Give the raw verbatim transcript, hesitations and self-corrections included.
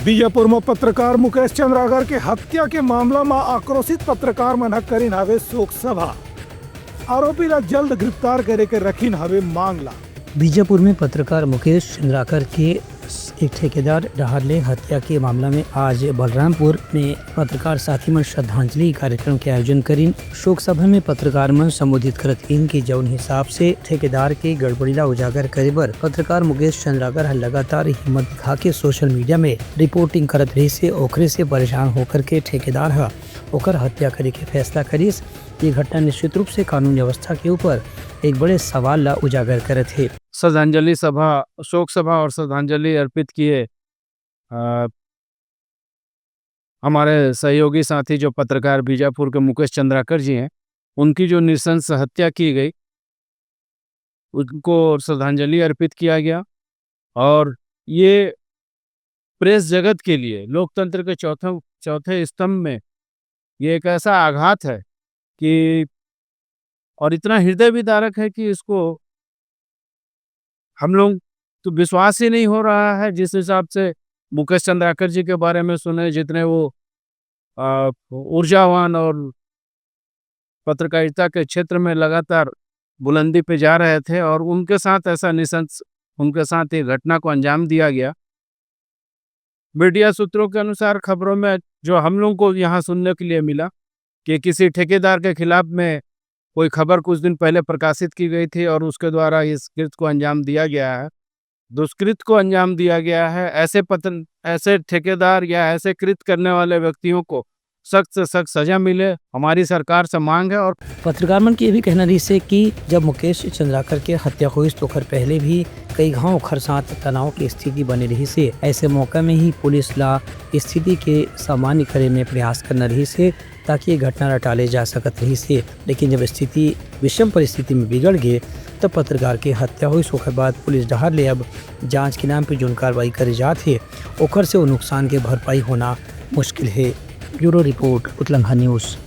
बीजापुर म पत्रकार मुकेश चंद्राकर के हत्या के मामला म आक्रोशित पत्रकार मन ह करिन हवे शोक सभा। आरोपी ला जल्द गिरफ्तार करे के रखिन हवे मांग ला। बीजापुर में पत्रकार मुकेश चंद्राकर के एक ठेकेदार डहार ले हत्या के मामला में आज बलरामपुर में पत्रकार साथी मन श्रद्धांजलि कार्यक्रम के आयोजन करिन। शोक सभा में पत्रकार मन संबोधित करत इन कि जौन हिसाब से ठेकेदार के गड़बड़ी ला उजागर करे बर पत्रकार मुकेश चंद्राकर ह लगातार हिम्मत दिखा के सोशल मीडिया में रिपोर्टिंग करत रहिस हे, ओकरे से परेशान होकर के ठेकेदार ह ओकर हत्या करे के फैसला करिस। ये घटना निश्चित रूप से कानून व्यवस्था के ऊपर एक बड़े सवाल ला उजागर करत हे। श्रद्धांजलि सभा, शोक सभा और श्रद्धांजलि अर्पित किए, अ, हमारे सहयोगी साथी जो पत्रकार बीजापुर के मुकेश चंद्राकर जी हैं, उनकी जो नृशंस हत्या की गई, उनको श्रद्धांजलि अर्पित किया गया। और ये प्रेस जगत के लिए, लोकतंत्र के चौथे, चौथे स्तंभ में ये एक ऐसा आघात है कि, और इतना हृदय विदारक है कि इसको हम लोग तो विश्वास ही नहीं हो रहा है। जिस हिसाब से मुकेश चंद्राकर जी के बारे में सुने, जितने वो, अ, ऊर्जावान और पत्रकारिता के क्षेत्र में लगातार बुलंदी पे जा रहे थे और उनके साथ ऐसा नृशंस, उनके साथ ये घटना को अंजाम दिया गया। मीडिया सूत्रों के अनुसार खबरों में जो हम लोगों को यहाँ सुनने के लिए मिला कि किसी ठेकेदार के खिलाफ में कोई खबर कुछ दिन पहले प्रकाशित की गई थी और उसके द्वारा इस कृत को अंजाम दिया गया है, दुष्कृत को अंजाम दिया गया है। ऐसे पतन, ऐसे ठेकेदार या ऐसे कृत करने वाले व्यक्तियों को सख्त से सख्त सजा मिले, हमारी सरकार से मांग है। और पत्रकार मन के ये भी कहना रहिस हे कि जब मुकेश चंद्राकर के हत्या होइस, तो ओखर पहले भी कई घाव ओखर साथ तनाव के स्थिति बने रहिस हे। ऐसे मौका में ही पुलिस ला स्थिति के सामान्य करे में प्रयास करना रहिस हे, ताकि ये घटना ला टाले जा सकत रहिस हे। लेकिन जब स्थिति विषम परिस्थिति में बिगड़ गे, तब पत्रकार के हत्या होइस। ओखर बाद पुलिस डहार ले अब जांच के नाम पे जोन कार्रवाई करे जात हे, ओखर से वो नुकसान के भरपाई होना मुश्किल हे। Bureau report, Utlangha news.